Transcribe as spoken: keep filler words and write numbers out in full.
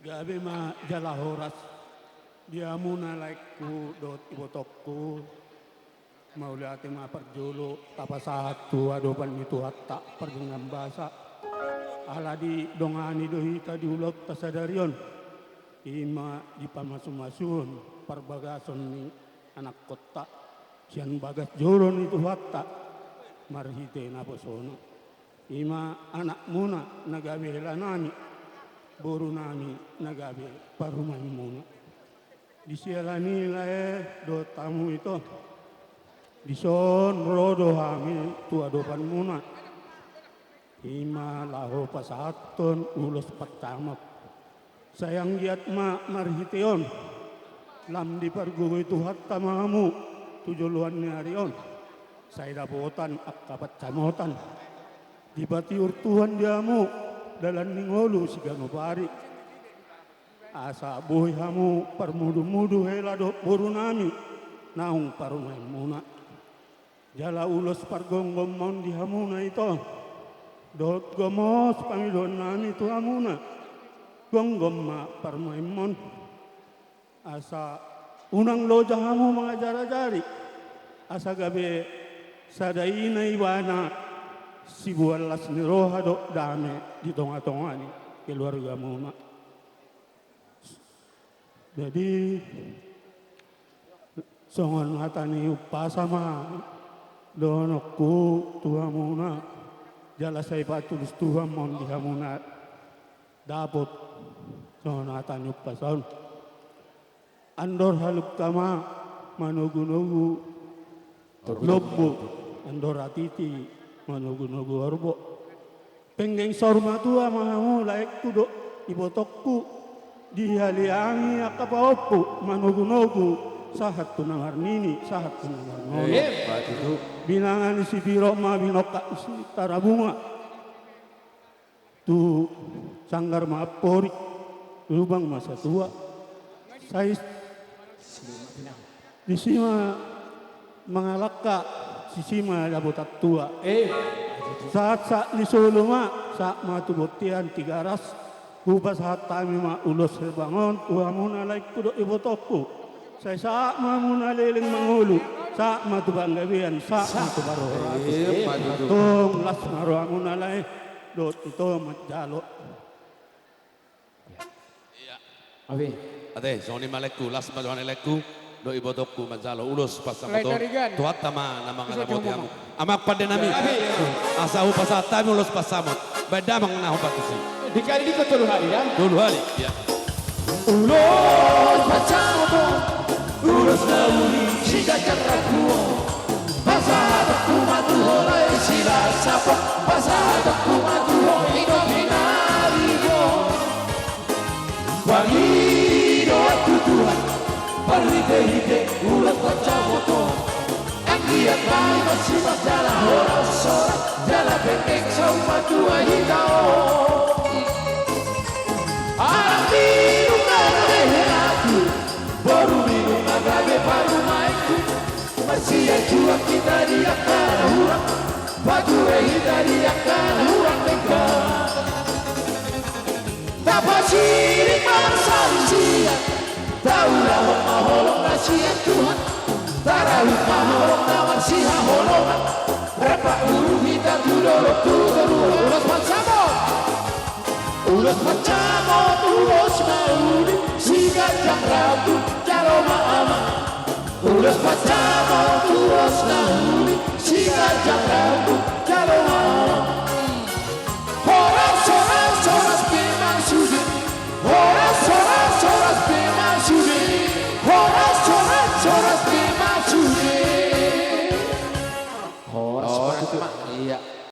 Gabe ma jala horas di hamuna laengku dohot ibotongku. Mauliate ma parjolo tapasahat tu adopan ni Tuhanta pardenggan basa. Ala didongani do hita di ulaonta sadari on, i ma dipamasumasuhon parbagason ni anakkonta sian bagas joro ni Tuhanta marhite naposona. I ma anakmuna na gabe helanami, borunami na gabe parumaenmuna. Disiala ni i lae dohot hamu ito, dison ro do hami tu adopanmuna. I ma laho pasahathon ulos pansamot. Sai anggiat ma marhite on lam dipargogoi Tuhanta ma hamu tu joloan ni ari on. Sai dapotan angka pansamotan, dipatiur Tuhan di hamu dalan ni ngolu siganup ari. Asa boi hamu parmudumudu hela dohot borunami naung parumaenmuna. Jala ulos pargomgom ma on di hamuna ito, dohot gomos pangidoannami tu hamuna. Gomgom ma parumaenmon, asa unang loja hamu mangajarajari, asa gabe sada ina ibana siboan las ni roha dohot dame di tongatonga ni keluargamuna. Jadi songon hata ni umpasa ma dohononku tu hamuna, jala sai patulus Tuhan ma on di hamuna dapot songon hata ni umpasa on. Andor halumpang ma manogunogu lombu, andor hatiti manogunogu horbo. Penggeng saur matua ma hamu laengku dohot ibotongku, dihaliangi angka pahompu manogunogu sahat tu na marnini sahat tu na marnono. Emma tutu. Binanga ni Sipirot ma binongkak ni Sitarabunga. Tu sanggar ma amporik, lubang ma satua. Sai disi ma mangalangka, disi ma dapotan tua. Eh. Sahat sahat ni solu ma, sahat ma tu bontean Tigaras. Hupasahat hami ma ulos herbang on tu hamuna laengku dohot ibotongku. Sai sahat ma hamuna leleng mangolu, sahat ma tu panggabean, sahat ma tu parhorasan. Emma tutu. Tong las ma rohamuna lae, dohot ito manjalo. Iya. Ate, songon i ma laengku, las ma roha ni laengku dohot ibotongku manjalo ulos pansamot on. Tuhanta ma na mangaramoti hamu. Amang pandenami. Asa hupasahat hami ulos pansamot. Baen damang na hombar tusi. Dikali diko tolu hali ya. Tolu hali. Iya. Ulos pansamot on, ulos na uli siganjang rambu on. Pasahatonku ma tu ho lae silas sapo, pasahatonku ma tu ho ito pinaribo. Pangidoan tu Tuhan marhitehite ulos pansamot on. Anggiat ma i masipat jala horas-horas jala penggeng saur matua hita on. Anak ni nunga na hehenaku, boru ni nunga gabe parumaenku. Marsianjuan hita di angka na hurang, pature hita di angka na hurang denggan. Tapasiring ma marsalisian, taulahon ma holong na sian Tuhan. Tarahum ma holong na marsihaholongan. Rap ma urup hita tu dolok tu toruan. Ulos pansamot. Ulos pansamot, ulos na uli siganjang rambu, jalo ma amang. Ulos pansamot, ulos na uli siganjang rambu, jalo ma amang. Horas, horas, horas pe ma sude. Horas, horas, horas pe ma sude. Horas, horas, horas pe